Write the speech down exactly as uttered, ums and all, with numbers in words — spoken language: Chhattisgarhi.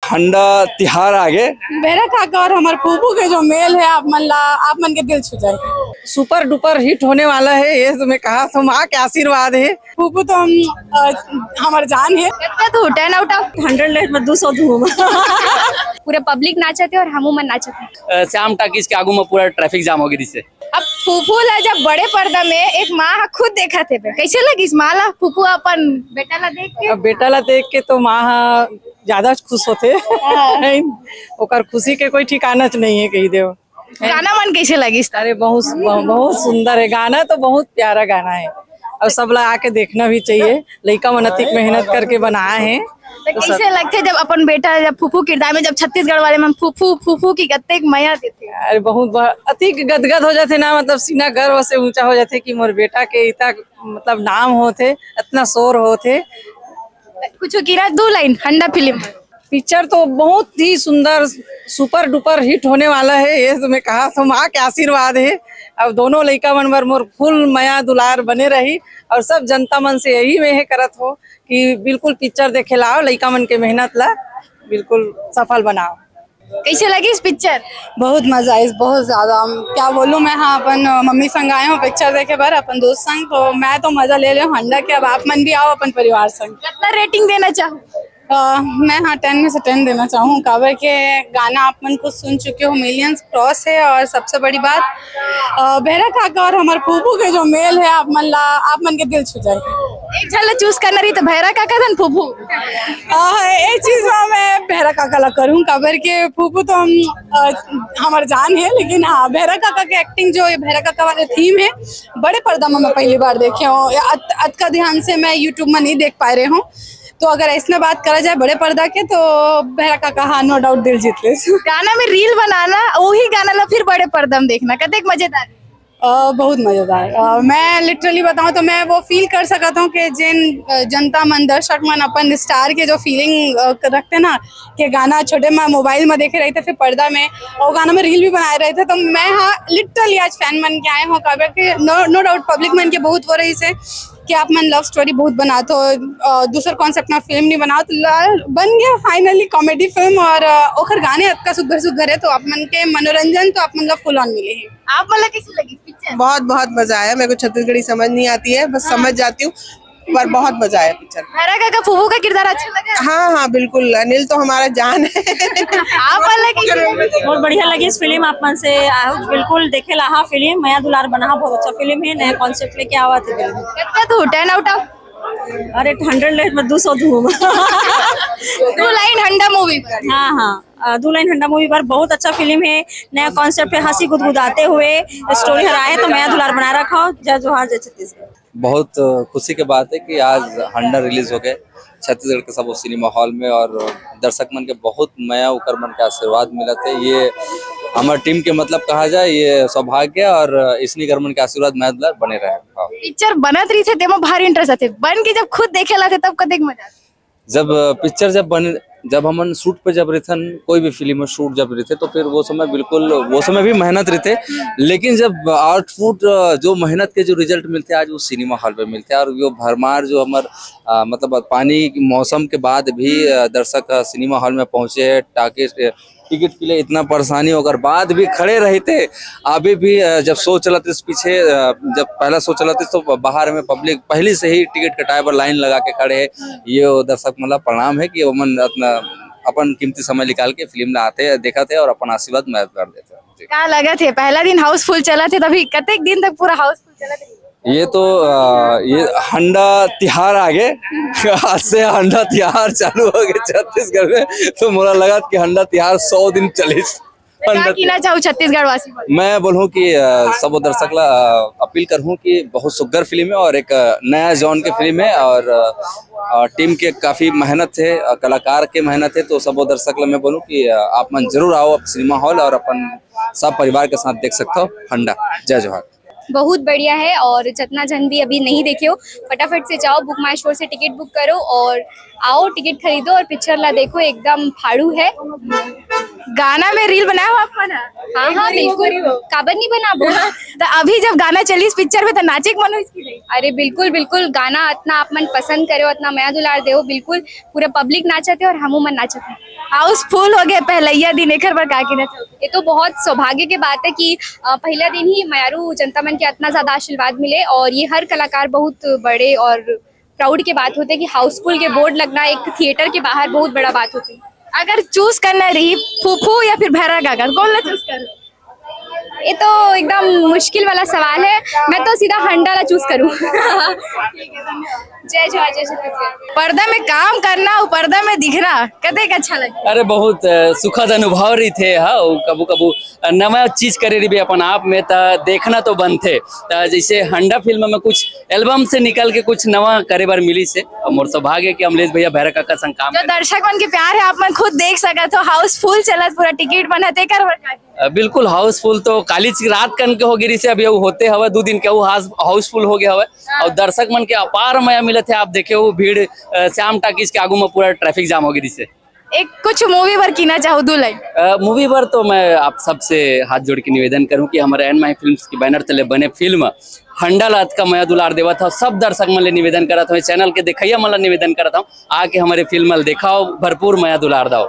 ठंडा तिहार आगे। भैरा काका और हमर फूफू के जो मेल है, आप मन ला, आप मन के दिल छू जाए। सुपर डुपर हिट होने वाला है ये, तो मैं कहा तो माँ के आशीर्वाद है। फूफू तो हम, अ, हमर जान है। कितना तू टेन आउट ऑफ हंड्रेड ले, मैं दो सौ दूँ। पूरे पब्लिक नाचत हे और हमू मन नाचत हे। अ, श्याम टाकीज के आगू में पूरा ट्रैफिक जाम हो गई, जिससे अब फूफू ला जब बड़े पर्दा में एक माँ ह खुद देखत हे, कैसे लगिस माँ ला फूफू अपन बेटा ला देख के? अब बेटा ला देख के तो माँ ह ज्यादा खुश होथे। हाँ। ओकर खुशी के कोई ठिकाना च नहीं है, कही देव। गाना मन कैसे लगिस? अरे बहुत, बहुत सुंदर है गाना, तो बहुत प्यारा गाना है। और सब ला आके देखना भी चाहिए। लइका मन अतिक मेहनत करके बनाए हैं। तो तो सब कैसे लगथे जब अपन बेटा, जब फूफू किरदार में, जब छत्तीसगढ़ वाले मन फूफू, फूफू की कतेक मया देथे? अरे बहुत ब-, अतिक गदगद हो जाथे ना, मतलब सीना गर्व से ऊंचा हो जाथे कि मोर बेटा के इतना, मतलब नाम होथे, इतना शोर होथे। कुछ किना दो लाइन हंडा फिल्म। पिक्चर तो बहुत ही सुंदर, सुपर डुपर हिट होने वाला है। ये तो मैं कहा तो माँ के आशीर्वाद है। अब दोनों लइका मन बर मोर फुल मया दुलार बने रही और सब जनता मन से यही मैं हे करत हो कि बिल्कुल पिक्चर देखे ला आओ, लइका मन के मेहनत ला बिल्कुल सफल बनाओ। कैसे लगिस पिक्चर? बहुत मजा आइस, बहुत ज्यादा। हम क्या बोलूं, मैं हाँ अपन, अ, मम्मी संग आए हूँ पिक्चर देखे बर, अपन दोस्त संग, तो मैं तो मजा ले ले हूँ हंडा के। अब आप मन भी आओ अपन परिवार संग। कितना रेटिंग देना चाहो? अ, मैं हाँ टेन में से टेन देना चाहूँ, काबर के गाना आप मन खुद सुन चुके हो, मिलियंस क्रॉस है, और सबसे बड़ी बात, अ, भैरा काका और हमर फूफू के जो मेल है, आप मन ला, आप मन के दिल छू जाए। एक झन ला चूज करना रही तो भैरा काका धन फूफू? अ, ए चीज में मैं भैरा काका ला करूँ, काबर के फूफू तो हम, अ, हमर जान है, लेकिन हाँ, भैरा काका के एक्टिंग, जो ये भैरा काका वाले थीम है, बड़े पर्दा में मैं पहली बार देखे हूँ। या अत-, अतका ध्यान से मैं YouTube में नहीं देख पा रहे हूँ। तो अगर ऐसने बात करा जाए बड़े पर्दा के, तो भैरा काका, हाँ, नो डाउट दिल जीत ले। गाना में रील बनाना, वही गाना ला फिर बड़े पर्दा में देखना, कतेक मजेदार। अ, बहुत मजेदार। अ, मैं लिटरली बताऊं तो मैं वो फील कर सकता हूँ कि जिन, अ, जनता मन, दर्शक मन अपन स्टार के जो फीलिंग, अ, रखते ना, कि गाना छोटे में मोबाइल में देखे रहते, फिर पर्दा में, और गाना में रील भी बनाए रहते, तो मैं, हाँ, लिटरली आज फैन मन के आए हूँ, काबर के नो, नो डाउट पब्लिक मन के बहुत वो रही से कि आप मन लव स्टोरी बहुत बनाते हो, अ, दूसर कॉन्सेप्ट में फिल्म नहीं बनाओ, तो ला-, बन गया फाइनली कॉमेडी फिल्म, और, अ, ओखर गाने अतका सुग्घर सुग्घर है, तो आप मन के मनोरंजन तो आप मन ला फुल ऑन मिले है। आप मन ला कैसे लगी पिक्चर? बहुत, बहुत मजा आया। मेरे को छत्तीसगढ़ी समझ नहीं आती है, बस हाँ। समझ जाती हूँ, पर बहुत मजा आया पिक्चर। भैरा काका फूफू का किरदार अच्छा लगा? हाँ, हाँ, बिल्कुल। अनिल तो हमारा जान है। आप मन ला कैसे लगी? बहुत बढ़िया लगी इस फिल्म, आप मन से, आ, बिल्कुल देखे लाहा फिल्म, मया दुलार बना, बहुत अच्छा फिल्म है, नया कॉन्सेप्ट लेके आवा थे फिल्म। कितना तू टेन आउट ऑफ? अरे हंड्रेड ले, मैं दो सौ दूँ। दो लाइन हंडा मूवी पर। हाँ, हाँ। अ, दो लाइन हंडा मूवी पर बहुत अच्छा फिल्म है, नया कॉन्सेप्ट है, हंसी गुदगुदाते हुए स्टोरी हरा है, तो मया दुलार बना रखा हो। जय जोहार, जय छत्तीसगढ़। बहुत, अ, खुशी के बात है कि आज हंडा रिलीज हो गए छत्तीसगढ़ के सबो सिनेमा हॉल में, और दर्शक मन के बहुत मया, ओकर मन के आशीर्वाद मिलत है। ये हमर टीम के, मतलब कहा जाए, ये सौभाग्य, और इसनी कर मन के आशीर्वाद मया दुलार बने रहे। हाँ। पिक्चर बनत रही थे, तेमा भारी इंटरेस्ट आथे, बन के जब खुद देखे लाते तब कतेक मजा आथे? जब, अ, पिक्चर जब बन, जब हमन शूट पे जब रहिथन, कोई भी फिल्म में शूट जब रहिथे, तो फिर वो समय बिल्कुल, वो समय भी मेहनत रहिथे, लेकिन जब आउटपुट, अ, जो मेहनत के जो रिजल्ट मिलथे, आज वो सिनेमा हॉल पे मिलथे, और वो भरमार जो हमर, अ, मतलब पानी के मौसम के बाद भी, अ, दर्शक, अ, सिनेमा हॉल में पहुंचे हैं, टाकीज, अ, टिकट के लिए इतना परेशानी होकर बाद भी खड़े रहते, अभी भी, अ, जब शो चलत इस पीछे, अ, जब पहला शो चलत इस तो बाहर में पब्लिक पहले से ही टिकट कटाए पर लाइन लगा के खड़े है। ये वो दर्शक मतलब प्रणाम है कि ओमन अपना, अपन कीमती समय निकाल के फिल्म ला आते हैं, देखा थे और अपन आशीर्वाद मदद कर देते हैं। जी। का लगत है, पहला दिन हाउसफुल चला थे, तभी कतेक दिन तक पूरा हाउसफुल चला थे? ये तो, अ, ये हंडा तिहार आगे। आज से हंडा तिहार चालू हो गए छत्तीसगढ़ में, तो मोला लगत कि हंडा तिहार सौ दिन चलिस। का कहना चाहू छत्तीसगढ़ वासी मन? मैं बोलूँ कि, अ, सबो दर्शक ला, अ, अपील करहूँ कि बहुत सुग्घर फिल्म है और एक, अ, नया जॉन के फिल्म है और, अ, अ, टीम के काफी मेहनत है, अ, कलाकार के मेहनत है, तो सबो दर्शक ला मैं बोलूँ कि, अ, आप मन जरूर आओ अब सिनेमा हॉल और अपन सब परिवार के साथ देख सकते हो हंडा। जय जोहार। बहुत बढ़िया है, और जितना जन भी अभी नहीं देखे हो, फटाफट से जाओ, बुक माई शो से टिकट बुक करो और आओ, टिकट खरीदो और पिक्चर ला देखो, एकदम फाड़ू है। गाना में रील बनाए हो आप मन? हाँ हाँ, बिल्कुल। काबर नहीं बनाबो? तो अभी जब गाना चलिस पिक्चर में, तो नाचे के मन होइस कि नहीं? अरे बिल्कुल बिल्कुल, गाना इतना आप मन पसंद करे हो, इतना मया दुलार दे हो, बिल्कुल पूरा पब्लिक नाचत है और हमू मन नाचत है। हाउसफुल हो गए पहलैया दिन, एकर बर का कहना चाहोगे? ये तो बहुत सौभाग्य के बात है कि अ, पहला दिन ही मयारू जनता मन के इतना ज्यादा आशीर्वाद मिले, और ये हर कलाकार बहुत बड़े और प्राउड के बात होते कि हाउसफुल के बोर्ड लगना एक थिएटर के बाहर बहुत बड़ा बात होती। अगर चूज करना रही फूफू या फिर भैरा काका, कौन ला चूज कर? ये तो एकदम मुश्किल वाला सवाल है, मैं तो सीधा हंडा ला चूज करूँ। जय जोहार, जय छत्तीसगढ़। पर्दा में काम करना और पर्दा में दिखना कतेक अच्छा लगे? अरे बहुत अ, सुखद अनुभव रहिथे हा। अउ कभू कभू अ, नवा चीज करे रहिबे अपन आप में, त देखना तो बनथे। त जैसे हंडा फिल्म में कुछ एल्बम से निकल के कुछ नवा करे बर मिलिस हे, अउ मोर सौभाग्य कि अमलेश भैया भैरा काका संग काम जो करे। दर्शक मन के प्यार है, आप मन खुद देख सकत हो, हाउसफुल चलत, पूरा टिकट बनत, एकर बर का? अ, बिल्कुल हाउसफुल तो कालीच रात कन के हो गिरिस हे, अभी वो होते हवे दू दिन के, वो हाउस-, हाउसफुल हो गया हवे। हाँ। और दर्शक मन के अपार मया मिलत है, आप देखे वो भीड़, अ, श्याम टाकीज के आगू में पूरा ट्रैफिक जाम हो गिरिस हे। एक कुछ मूवी बर कीना चाहू, दू लाइन। अ, मूवी बर तो मैं आप सबसे हाथ जोड़ के निवेदन करूं कि हमारे एन माई फिल्म्स के बैनर तले बने फिल्म हंडा ला अतका मया दुलार देवत हव, सब दर्शक मन ले निवेदन करत हव, चैनल के देखइया मन ला निवेदन करत हव, आके हमारे फिल्म ला देखाओ, भरपूर मया दुलार दाओ।